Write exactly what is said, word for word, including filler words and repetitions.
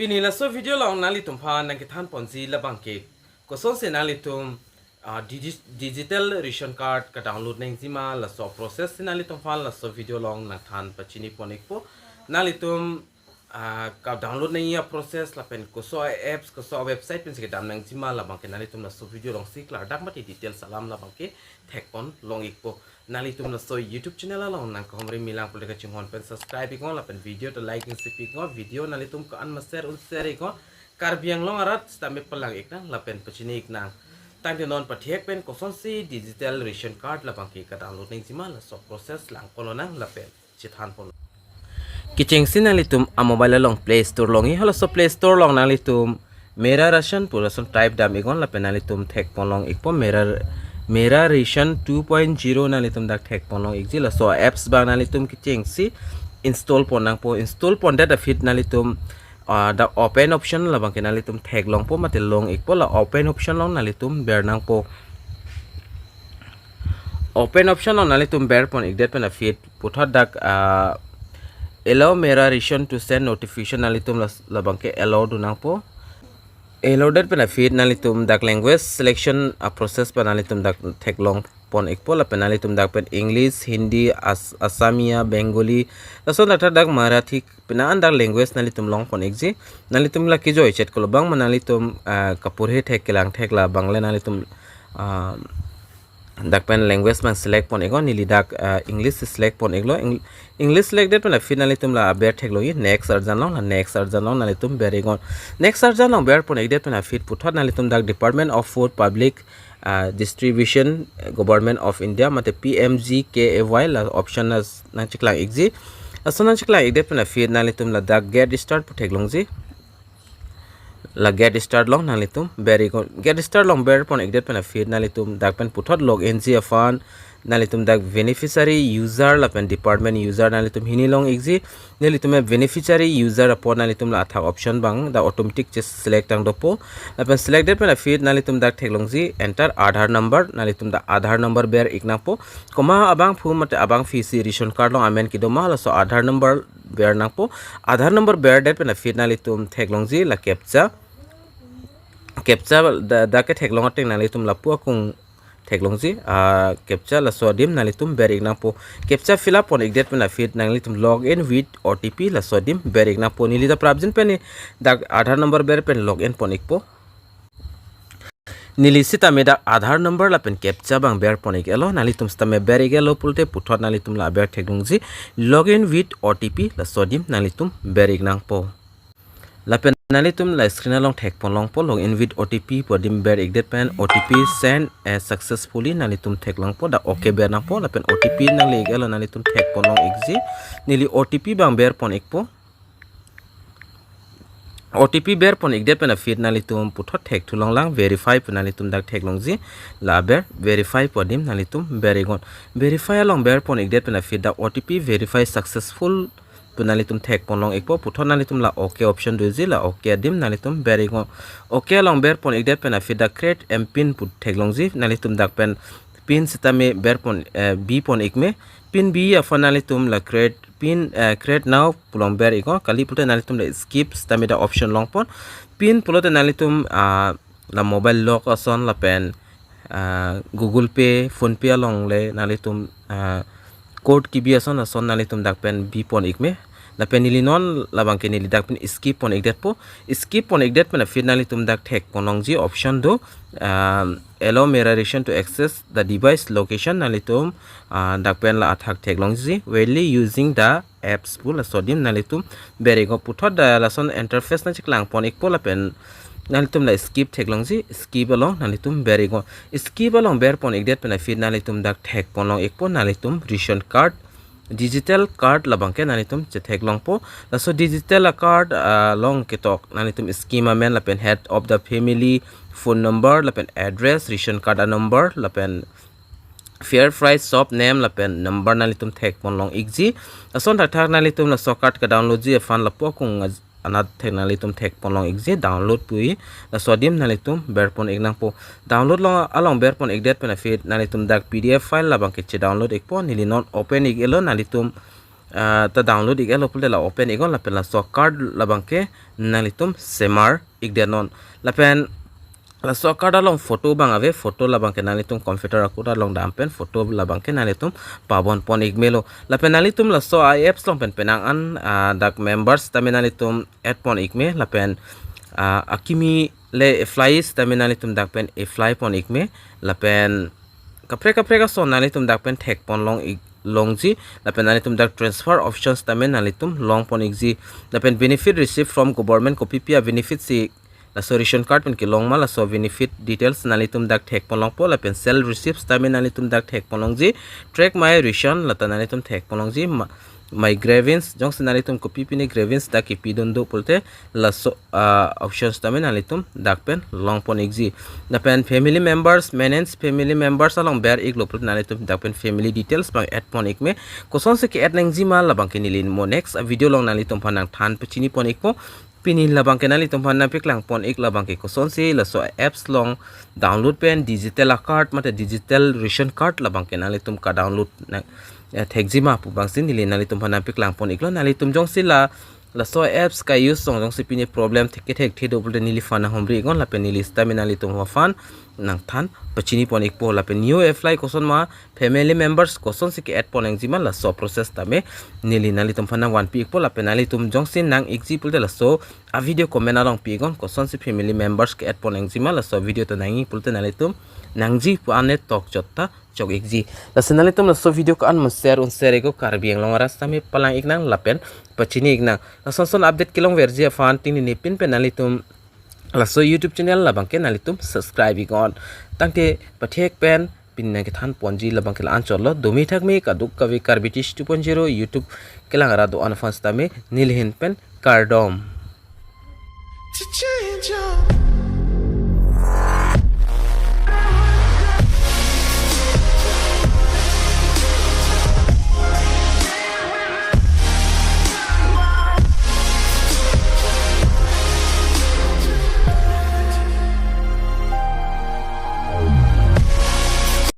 Pini laso video along nanglitum aphan nangkethan ponji labang ke, kosonsi nanglitum ah, digi- digital ration card ka-download nangjima, laso process si nanglitum aphan laso video along nangthan pachini pon ikpo. Nanglitum ah, ka-download nangji a-process lapen koso a-apps, koso a-website pensi kedam nangjima labang ke nanglitum laso video alongsi klardak mate details alam labang ke thek pon long ikpo. Nanglitum laso YouTube channel along nangkahumri milang pule kachinghon pen subscribe iknon lapen video ta like ingsi pi iknon, video nanglitum ko-an ma share un share iknon, Karbi Anglong arat sitame palang iknang lapen pachini iknang. Tangte non pathek pen kosonsi digital ration card labang ke ka-download nangjima, laso process langpon lonang lapen chethan pon. Kechengsi nanglitum a-mobile along Play Store along, halaso Play Store along nanglitum Mera Ration pu lason type dam iknon lapen nanglitum thek pon long ikpo, Mera, Mera Ration two point zero nanglitum dak thek pon long ikji. Laso apps abang nanglitum kechengsi install pon nangpo. Install pondet aphi nanglitum ah, dak open option labang ke nanglitum thek longpo mate long ikpo. La open option along nanglitum ber nangpo. Open option along nanglitum ber pon ikdet pen aphi puthot dak ah, allow Mera Ration to send notification, nanglitum las- labang ke allow dun nangpo. Allow det pen aphi nanglitum dak language selection a-process pen nanglitum dak thek long pon ikpo lapen nanglitum dak pen English, Hindi, As- Asamiya, Bengali, lason dak dak Marathi, pina an dak language nanglitum long pon ikji. Nanglitum la kejoi chet kolo bang ma nanglitum ah, kaporhe thek kelang thek labang le nanglitum ah, dak pen language abang select pon iknon. Neli dak ah, English select pon iklo. Eng- English select det pen aphi nanglitum la aber thek longji, next arjan long, la next arjan long nanglitum ber iknon. Next arjan long ber pon ikdet pen aphi puthot nanglitum dak Department of Food Public ah, Distribution, eh, Government of India mate P M G K A Y la option na nangcheklang ikji. Lason nangcheklang ikdet pen aphi nanglitum la dak Get Start pu thek longji. La Get Start along nanglitum ber iknon. Get Start along ber pon ikdet pen aphi nanglitum dak pen puthot log in ji aphan nanglitum dak beneficiary user lapen department user nanglitum hini long ikji. Nanglitum beneficiary user apot nanglitum la athak option abang dak automatic che select tang dopo. Lapen select det pen aphi nanglitum dak thek longji enter Aadhaar number, nanglitum dak Aadhaar number ber ik nangpo. Komat abangphu mate abangphi si ration card along amen kedo ma, laso Aadhaar number ber nangpo. Aadhaar number ber det pen aphi nanglitum thek longji la captcha. Captcha da, dak kethek long ateng nanglitum lapu akung thek longji, ah, captcha laso adim nanglitum ber ik nangpo. Captcha fill up pon ikdet pen aphi nanglitum log in with O T P laso adim ber ik nangpo. Neli ta prapjin pen ni dak Aadhaar number ber pen log in pon ikpo. Neli sitame dak Aadhaar number lapen captcha abang ber pon ik-etlo, nanglitum sitame ber ik-etlo pulote puthot nanglitum la aber thek longji log in with O T P laso adim nanglitum ber ik nangpo. Lapen nanglitum la screen along thek pon longpo, log in with O T P pu adim ber ikdet pen O T P send as successfully nanglitum thek longpo, dak okay ber nangpo lapen O T P nangle ik-etlo, nanglitum thek pon long ikji. Neli O T P abang ber pon ikpo. O T P ber pon ikdet pen aphi nanglitum puthot thek thu long lang, verify pu nanglitum dak thek longji, la aber verify pu adim nanglitum ber iknon. Verify along ber pon ikdet pen aphi dak O T P verify successful pu nanglitum thek pon long ikpo. Puthot nanglitum la okay option doji, la okay adim nanglitum ber iknon. Okay along ber pon ikdet pen aphi dak create M pin pu thek longji, nanglitum dak pen pin sitame ber pon, eh, bi pon ik me. Pin bi aphan nanglitum la create pin, eh, create now pu along ber iknon, kali pulote nanglitum la skip sitame dak option long pon. Pin pulote nanglitum ah, la mobile lock ason lapen ah, Google Pay, PhonePe along le nanglitum ah, code kebi ason ason nanglitum dak pen bi pon ik me. Lapen neli non labang ke neli dak pen skip pon ikdet po. Skip pon ikdet pen aphi nanglitum dak thek pon longji option do, ah, allow Mera Ration to access the device location, nanglitum ah, dak pen la athak thek longji while using the apps pu laso adim nanglitum ber iknon. Puthot dak lason interface nangcheklang pon ikpo lapen nanglitum la skip thek longji, skip along nanglitum ber iknon. Skip along ber pon ikdet pen aphi nanglitum dak thek pon long ikpo, nanglitum ration card, digital card labang ke nanglitum chethek longpo. Laso digital card ah, along ketok nanglitum scheme amen lapen head of the family, phone number lapen address, ration card a-number lapen fair price shop name lapen number nanglitum thek pon long ikji. Lason thakthak nanglitum laso card ka-download ji aphan lapu akung aj- anat thek nanglitum thek pon long ikji, download pu laso adim nanglitum ber pon ik nangpo. Download along, along ber pon ikdet pen aphi nanglitum dak P D F file labang ke che-download ikpo. Neli non open ik-etlo, nanglitum ah, ta download ik-etlo pulote la open iknon lapen laso card labangke nanglitum semar ikdetnon. Lapen laso card along photo abang ave, photo labangke nanglitum computer akut along dam pen photo labangke nanglitum pabon pon ikmelo. Lapen nanglitum laso a-apps along pen penang an, ah, dak members tame nanglitum add pon ikme, lapen, ah, akimi le apply sitame nanglitum dak pen apply pon ikme, lapen kaprek kaprek ason nanglitum dak pen thek pon long ik longji, lapen nanglitum dak transfer options tame nanglitum long pon ikji, lapen benefit received from government, kopipi a-benefit si laso ration card pen kelong ma, laso benefit details nanglitum dak thek pon longpo, lapen sale receipts tame nanglitum dak thek pon longji, track my ration lata nanglitum thek pon longji, ma-, my grievance, jongsi nanglitum kopi pine grievance dak kipidun do pulote laso, ah, options tame nanglitum dak pen long pon ikji. Lapen family members, manage family members along ber iklo pulote nanglitum dak pen family details abang add pon ikme. Kosonsi ke-add nangji ma labangke neli mo next a-video along nanglitum aphan nangthan pachini pon ikpo. Pini labangke nanglitum aphan nangpaklang pon ik labangke kosonsi laso apps along download pen digital a-card mate digital ration card labangke nanglitum ka-download nang, eh, thekji ma pu abangsi neli nanglitum aphan nangpaklang pon iklo. Nanglitum jongsi la laso apps ka-use along jongsi pine problem thek kethekthe do pulote neliphan nanghumri iknon lapen neli sitame nanglitum aphan nangthan pachini pon ikpo. Lapen new apply koson ma, family members kosonsi ke-add pon nangji ma, laso process tame neli nanglitum aphan nangvanpi ikpo. Lapen nanglitum jongsi nang ikji pulote laso a-video comment along pi iknon, kosonsi family members ke-add pon nangji ma, laso video ta nangji pulote nanglitum nangji pu an ne tokchot ta chok ikji. Lasi nanglitum laso video ko-an mo share un share iknon, Karbi Anglong arat sitame palang iknang lapen pachini iknang. Lason son update kelongverji aphan tingnini pin pen nanglitum laso YouTube channel labangke nanglitum subscribe iknon. Tangte pathek pen pini nangkethan ponji labangke la-anchotlo. Domi thakme kadokave Karbi Tish two point zero YouTube kelang arat do-an aphan sitame neli ahin pen kardom. To change your